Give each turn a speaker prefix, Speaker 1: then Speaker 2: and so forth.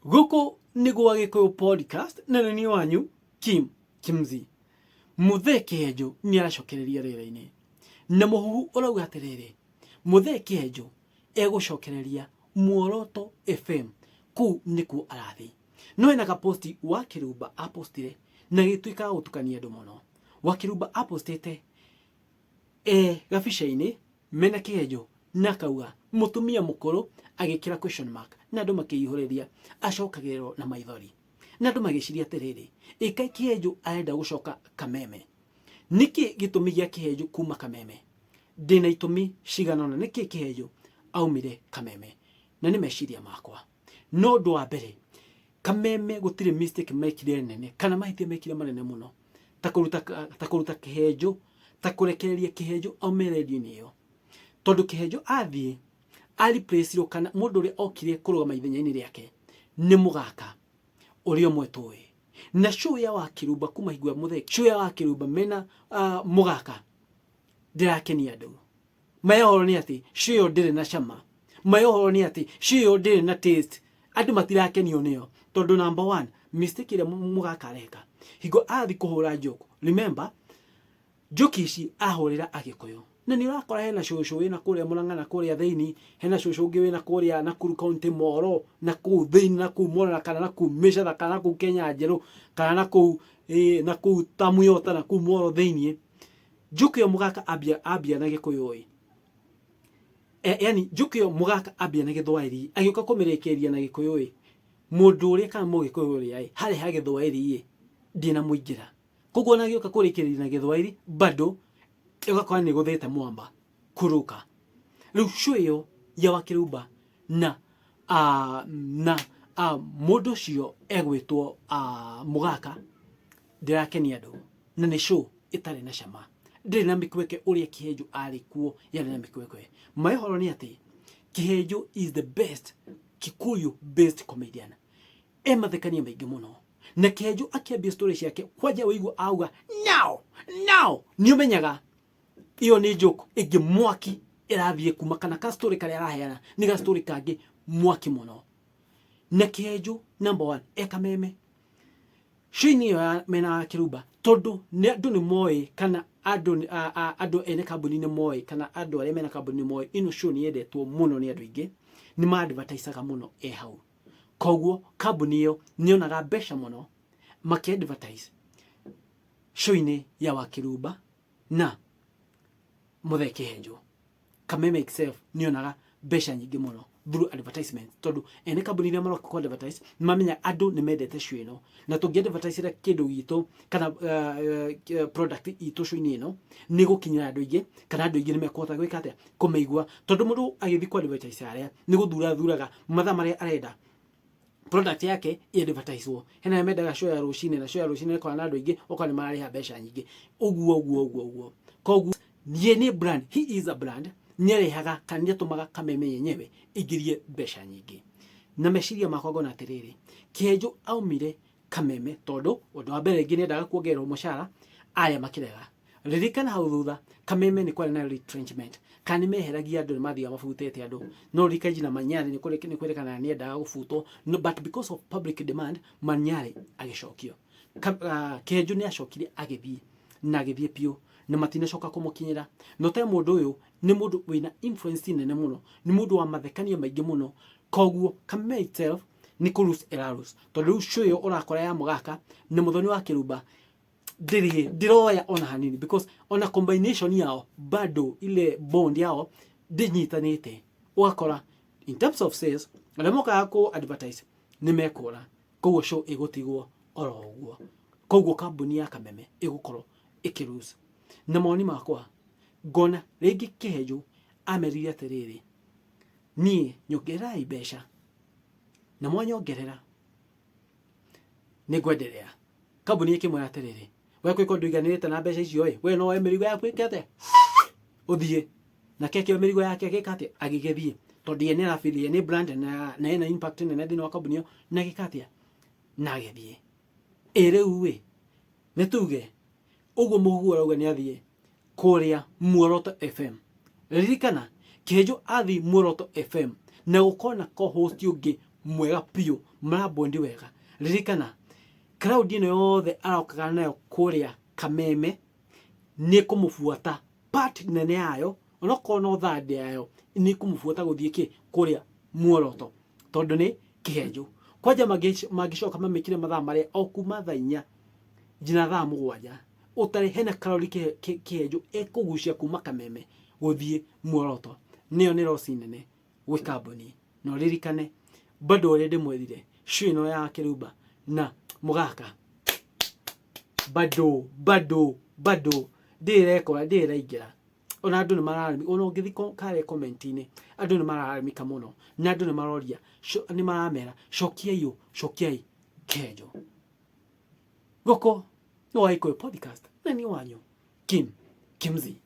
Speaker 1: Gũkũ nĩ gwa Gĩkũyũ podcast na nĩ niĩ wanyu Kim Kimzi. Mũthee Kĩhenjo nĩ aracokereria rĩera-inĩ na mũhuhu ũrauga atĩrĩrĩ, Mũthee Kĩhenjo egũcokereria Muoroto FM, kũu nĩkuo arathiĩ. No hena gaposti wa Kĩrumba apostire na gĩtuĩka ga gũtukania andũ mũno. Wakĩrumba apostĩte e gabica-inĩ mena kĩhenjo na akauga mũtumia mũkũrũ agĩkĩra question mark na andũ makĩihũrĩria acokagĩrĩrwo na maithori na andũ magĩciria atĩrĩrĩ, ĩka kĩhenjo arenda gũcoka Kameme. Nĩkĩ gĩtũmi gĩa kĩhenjo kuma Kameme? Ndĩna itũmi cigana ũna nĩkĩ kĩhenjo aumire Kameme, na nĩ meciria makwa. No ũndũ wa mbere, Kameme gũtirĩ mistake mekire nene kana mahĩtia mekire manene mũno ta kũruta kĩhenjo, ta kũrekereria kĩhenjo aume redio-inĩ ĩyo, tondũ kĩhenjo athiĩ a replace kana mũndũ ũrĩa okire kũrũgama ithenya-inĩ rĩake nĩ mũgaka ũrĩa ũmwe tũĩ na show ya Wakĩrumba kuma hingo ya mũthee. Show ya Wakĩrumba mena mũgaka ndĩrakenia andũ. Maya ũhoro nĩ atĩ show ĩyo ndĩrĩ na cama. Maya ũhoro nĩ atĩ show ĩyo ndĩrĩ na taste. Andũ matirakenio nĩyo tondũ number one mistake ĩrĩa mũgaka areka hingo athi kũhũra joke, remember joke ici ahũrĩra Agĩkũyũ, na nĩ ũrakora hena cũcũ wĩna kũrĩa Mũrang'a na kũrĩa thĩinĩ, hena cũcũ ũngĩ wĩna kũrĩa Nakuru County Moro na kũu thĩinĩ, na kũu Murang'a kana na kũu Mĩcatha kana na kũu Kenya Njerũ kana na kũu Tamuyota na kũu Moro thĩinĩ. Joke ĩyo mũgaka ambia na Gĩkũyũ ĩ, yani joke ĩyo mũgaka ambia na Gĩthwaĩri, agĩũka kũmĩrĩkĩria na Gĩkũyũ ĩ, mũndũ ũrĩa kana mũgĩkũyũ ũrĩa ĩ harĩa ha Gĩthwaĩri ĩ ndĩnamũingĩra. Koguo ona agĩũka kũrĩkĩrĩria na Gĩthwaĩri bado ũgakora nĩ gũthĩte mwamba kũrũka. Rĩu show ĩyo ya Wakĩrumba na mũndũ ũcio egwĩtwo mũgaka ndĩrakenia andũ, na nĩ show ĩtarĩ na cama, ndĩrĩ na mĩkweke ũrĩa kĩhenjo arĩ kuo yarĩ na mĩkwekwe. Ma ũhoro nĩ atĩ Kĩhenjo is the best Kikuyu based comedian, e mathekania maingĩ mũno, na Kĩhenjo akĩambia story ciake kwanja wĩigua auga "now now", nĩ ũmenyaga iyo nĩ joke ĩngĩ mwaki ĩrathiĩ kuma, kana ka story karĩa araheana nĩ ga story kangĩ mwaki mũno. Na Kĩhenjo number one e Kameme show-inĩ ĩyo ya mena wa Kĩrumba, tondũ nĩ andũ nĩ moĩ kana andũ ene kambuni nĩ moĩ kana andũ arĩa mena kambuni nĩ moĩ ĩno show nĩ yendetwo mũno nĩ andũ aingĩ, nĩ ma advertisaga mũno e hau. Koguo kambuni ĩyo nĩ yonaga mbeca mũno makĩ advertise show-inĩ ya Wakĩrumba na Mũthee Kĩhenjo. Kameme itself nĩ yonaga mbeca nyingĩ mũno through advertisement, tondũ ene kambuni iria maroka ku advertise nĩ mamenya andũ nĩ mendete show ĩno, na tũngĩ advertise kĩndũ gitũ kana product itũ show-inĩ ĩno, nĩ gũkinyĩra andũ aingĩ kana andũ aingĩ nĩ mekũhota gwĩka atĩa, kũmĩigua, tondũ mũndũ agĩthiĩ ku advertise harĩa nĩ gũthura thuraga mathaa marĩa arenda product yake advertisewo. Hena arĩa mendaga show ya rũcinĩ, na show ya rũcinĩ ĩkoragwo na andũ aingĩ, ũkona nĩ mararĩha mbeca nyingĩ, ũguo ũguo ũguo ũguo. Koguo ye nĩ brand, he is a brand, nĩ arehaga kana nĩ atũmaga Kameme yenyewe ĩingĩrie mbeca nyingĩ. Na meciria makwa ngona atĩrĩrĩ, Kĩhenjo aumire Kameme tondũ ũndũ wa mbere rĩngĩ nĩendaga kuongererwo mũcara, aya makĩrega. Ririkana hau thutha Kameme nĩ kwarĩ na retrenchment kana nĩ meheragia andũ, nĩ mathiaga mabutĩte andũ. No ririkana nginya Manyarĩ nĩ kwĩrĩkana nĩ endaga gũbutwo, no, but because of public demand Manyarĩ agĩcokio. Kĩhenjo nĩ acokire agĩthiĩ na agĩthiĩ biũ na matinacoka kũmũkinyĩra. No te mũndũ ũyũ nĩ mũndũ wĩna influence nene mũno, nĩ mũndũ wa mathekania maingĩ mũno. Koguo Kameme itself nĩ kũ lose ĩra lose, tondũ rĩu show ĩyo ũrakora ya mũgaka na Mũthoni wa Kĩrumba ndĩrĩ ndĩroya ona hanini, because ona combination yao bado ile bond yao ndĩnyitanĩte. Ũgakora in terms of sales arĩa mokaga kũ advertise nĩ mekũra, koguo show ĩgũtigwo oro ũguo, koguo kambuni ya Kameme ĩgũkorwo ĩkĩ lose. Na mawoni makwa ngona rĩngĩ Kĩhenjo amerire atĩrĩrĩ, niĩ nyongererai mbeca, na mwanyongerera nĩ ngwenderea. Kambuni ĩkĩmwĩra atĩrĩrĩ, we kwĩka ũndũ iganĩrĩte na mbeca icio ĩ, we no woe mĩrigo yaku ĩke atĩa, ũthiĩ. Nake akĩoya mĩrigo yake agĩka atĩa, agĩgĩthiĩ, tondũ ye nĩ arafeel ye nĩ brand na ena impact nene thĩinĩ wa kambuni ĩyo, na agĩka atĩa, na agĩthiĩ. Ĩ rĩu ĩ nĩ tuge ũguo mũhuhu ũrauga nĩ athiĩ kũrĩa Muoroto FM. Ririkana Kĩhenjo athiĩ Muoroto FM na gũkorwo na co-host ũngĩ. Mwega biũ, marabondi wega. Ririkana crowd ĩno yothe arokaga nayo kũrĩa Kameme nĩ kũmũbuata part nene yayo, onokorwo no third yayo, nĩ kũmũbuata gũthiĩ kĩ kũrĩa Muoroto, tondũ nĩ Kĩhenjũ. Kwanja mangĩcoka mamĩkire mathaa marĩa o kuma thaa 4 nginya thaa 7 ũtarĩ hena karori Kĩhenjũ ĩkũgucia kuma Kameme gũthiĩ Muoroto, nĩyo nĩ loss nene gwĩ kambuni. Na ũririkane bado ũrĩa ndĩmwĩrire, show ĩno ya Kĩrumba na Mũgaka bado bado bado ndĩrekora ndĩraingĩra. Ona andũ nĩ mararamika, ona ũngĩthiĩ karĩa comment-inĩ andũ nĩ mararamika mũno, na andũ nĩ maroria, nĩ maramera cokiai ũ, cokiai Kĩhenjũ. Gũkũ nĩ Waikũyũ Podcast na niĩ wanyu Kim Kimzi.